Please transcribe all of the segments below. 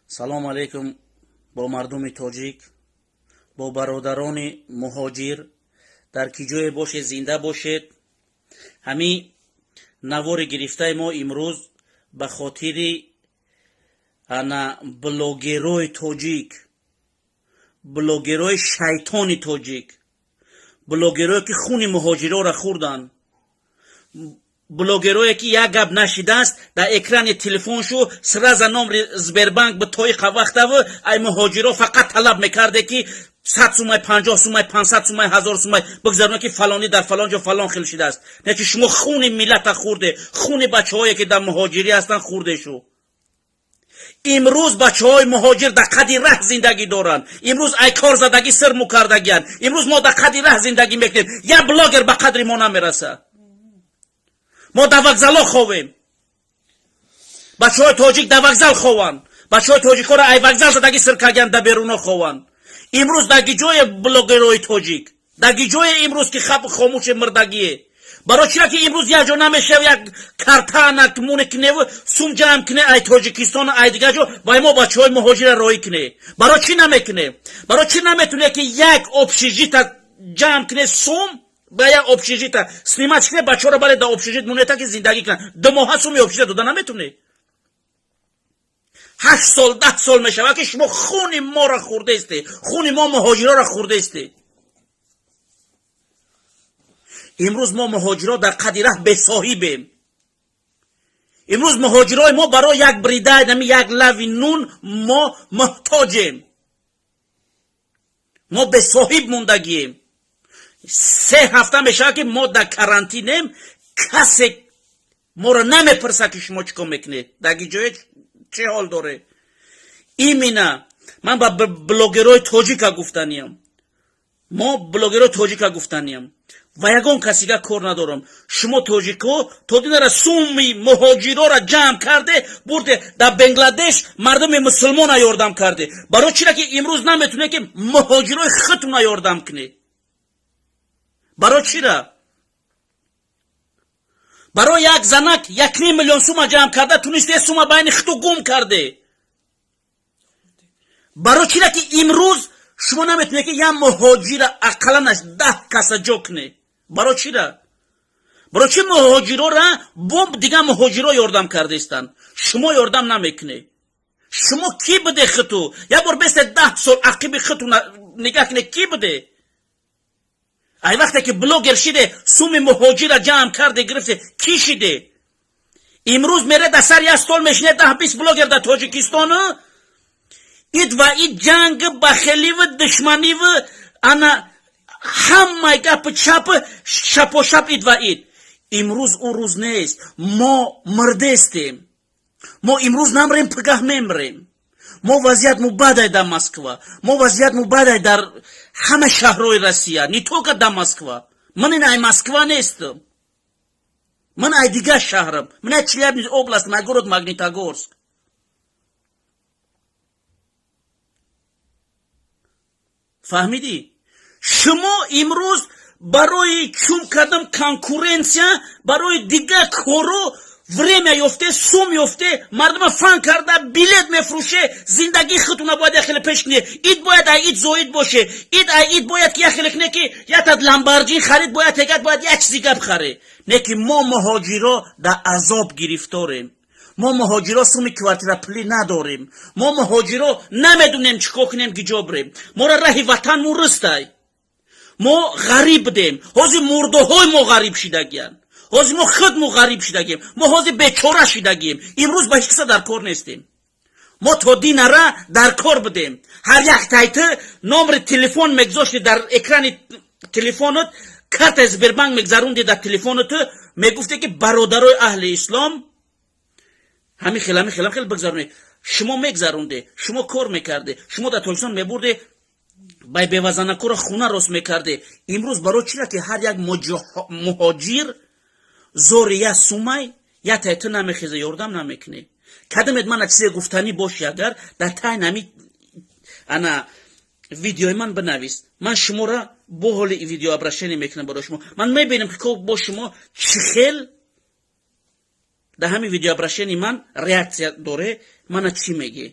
Салом алейкум бо мардуми тоҷик, бо бародарони муҳоҷир, дар ки ҷое бошед, зинда бошед. Ҳамин навори гирифтаи мо имрӯз ба хотири ана блогерои тоҷик, блогерои шайтони тоҷик, блогерое ки хуни муҳоҷирора хӯрданд, блогерое ки як гап нашидааст, дар экрани телефоншу сразу номри Сбербанк битоиқа вақтаву ай муҳоҷиро фақат талаб мекарде, ки 100 сумай, 50 сумай, 500 сумай, 1000 сумай бигзаронед, ки фалонӣ дар фалон ҷо фалон хел шидааст. Не ки шумо хуни миллата хӯрде, хуни бачаҳое ки дар муҳоҷирӣ ҳастанд хӯрде. Шу имрӯз бачаҳои муҳоҷир дар қади раҳ зиндагӣ доранд. Имрӯз ай кор задагӣ сир мукардагианд. Имрӯз мо дар қади раҳ зиндагӣ мекунем, як блогер ба қадри мо намерасад. Мо дар вокзалҳо ховем, бачаҳои тоҷик дар вокзал хованд, бачаҳои тоҷикҳоро ай вокзал задагӣ сир кардагианд, дар беруно хованд. Имрӯз дар гиҷое блогерои тоҷик, дар гиҷое имрӯз, ки хомӯши мирдагие? Барои чира ки имрӯз як ҷо намешав, як картана муне киневу сум ҷамъ кине ай Тоҷикистон, ай дигар ҷо, вай мо бачаҳои муҳоҷира роҳӣ кине? Барои чӣ намекуне? Барои чӣ наметуне, ки як общежита ҷамъ кине, сум ба як общежита снимать кине, бачаҳоро бале дар общежит монета, ки зиндагӣ кунанд? 2 моҳа суми общежита дода наметуне. 8 сол, 10 сол мешавад, ки шумо хуни моро хӯрдаисте, хуни мо муҳоҷироро хӯрдаисте. Имрӯз мо муҳоҷиро дар қади раҳ бесоҳибем. Имрӯз муҳоҷирои мо барои як брида нами, як лави нун мо муҳтоҷем, мо бесоҳиб мондагием. 3 ҳафта мешавад, ки мо дар карантинем. Касе моро намепурсад, ки шумо чӣ кор мекунед, дар ҷое чӣ ҳол доре. Именно ман ба блогерои тоҷика гуфтаниям, мо блогерои тоҷика гуфтаниям ва ягон касига кор надорам. Шумо тоҷикҳо то динара суми муҳоҷирора ҷамъ карде, бурде дар Бангладеш, мардуми мусулмона ёрдам карде. Барои чира ки имрӯз наметунед, ки муҳоҷирои худтуна ёрдам кунед? Барои чира барои як занак 1,5 миллион сума ҷамъ карда тунисте, сума байни худту гум карде? Барои чира ки имрӯз шумо наметунед, ки як муҳоҷира ақалланаш 10 каса ҷо кунед? Барои чира? Барои чи муҳоҷирора бо дигар муҳоҷиро ёрдам кардаистанд, шумо ёрдам намекунед? Шумо кӣ буде хиту? Як бор бесте 10 сол ақиби хиту нигаҳ кунед, кӣ буде? Ай вақте ки блогер шиде, суми муҳоҷира ҷамъ карде, гирифте, кӣ шиде? Имрӯз мере дар сари як стол мешине 10-20 блогер дар Тоҷикистону ид ва ид ҷанг, бахеливу душманиву ана ҳамаи гапи чапи шапошап, ид ва ид. Имрӯз ӯ рӯз нест. Мо мирдестем. Мо имрӯз намрем, пигаҳ мемрем. Мо вазъият мубадай дар Москва, мо вазъият мубадай дар ҳама шаҳрҳои Россия, не только дар Москва. Ман ин ай Москва нестам, ман ай дигар шаҳрам, ман ай Челябинск область, ай город Магнитогорск. Фаҳмидӣ? Шумо имрӯз барои чум кардам конкуренция, барои дигар коро время ёфте, сум ёфте, мардума фан карда билет мефурӯше. Зиндагии худтуна бояд як хеле пеш куне. Ид бояд ай ид зоид боше, ид ай ид бояд ки як хеле куне, ки ятад Ламборҷин харид бояд, тегат бояд як чизи гап харе. Не ки мо муҳоҷиро дар азоб гирифторем. Мо муҳоҷиро суми квартира пулӣ надорем. Мо муҳоҷиро намедонем, чӣ кор кунем, гиҷо бирем. Моро раҳи ватан муристай. Мо ғариб будем, ҳозир мурдоҳои мо ғариб шидагиянд, ҳозир мо худмо ғариб шидагием, мо ҳозир бечора шидагием. Имрӯз ба ҳеҷ каса дар кор нестем. Мо то динара дар кор будем. Ҳар як тайти номери телефон мегузошти дар экрани телефонат, картаи Сбербанк мегзарунди дар телефонат, мегуфте, ки бародарои аҳли ислом, ҳамин хел, ҳамин хел, ҳамин хел бигзаронед. Шумо мегзаронде, шумо кор мекарде, шумо дар Тоҷикистон мебурде, бай бевазанакуро хуна рост мекарде. Имрӯз барои чира ки ҳар як муҳоҷир зори як сумай як тайта намехеза, ёрдам намекунӣ? Кадамед мана чизе гуфтанӣ боши, агар дар тай нами ана видеои ман бинавис. Ман шуморо бо ҳоли видео обращение мекунам барои шумо. Ман мебинам, ки бо шумо чӣ хел дар ҳамин видеообращении ман реаксия доре, мана чӣ мегӣ.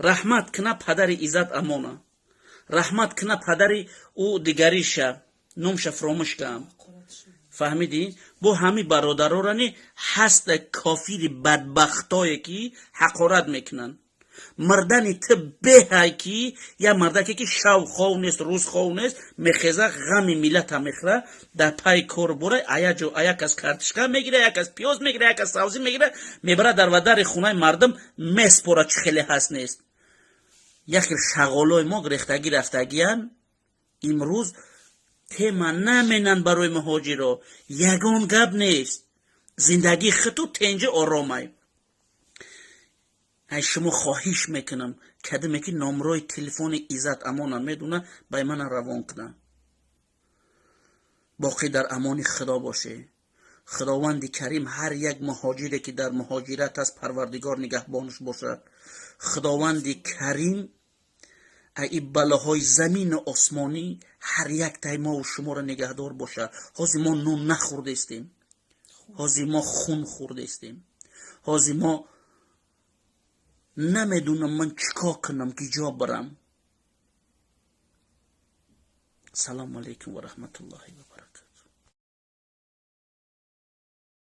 Раҳмат кина падари Иззат Амона, раҳмат кина падари ӯ дигариша, номша фуромӯш кам. Фаҳмидӣ? Бо ҳами бародарорани ҳаста кофири бадбахтое, ки ҳақорат мекунанд. Мардани ту беҳай, ки як мардаке, ки шав хов нест, рӯз хов нест, мехеза, ғами миллата мехӯра, дар пайи кор бора, ая ҷо ая кас картишка мегира, як кас пиёз мегира, як кас савзӣ мегира, мебара, дар вадари хонаи мардум меспора. Чӣ хеле ҳаст нест, як хел шағолои мо гирехтагӣ рафтагиян. Имрӯз тема наменанд барои муҳоҷиро, ягон гап нест, зиндагии хиту тенҷи оромай. Ай, шумо хоҳиш мекунам, кадиме ки номрои телефони Иззат Амона медуна, бай мана равон куна. Боқӣ дар амони Худо боше. Худованди Карим ҳар як муҳоҷире, ки дар муҳоҷират аст, Парвардигор нигаҳбонаш бошад. Худованди Карим ай балоҳои замину осмонӣ ҳар яктаи мову шуморо нигаҳдор бошад. Ҳозир мо нун нахӯрдестем, ҳозир мо хун хӯрдестем. Ҳозир мо намедонам ман чӣ кор кунам, ки ҷо барам. Салому алайкум ва раҳматуллоҳи ва баракату.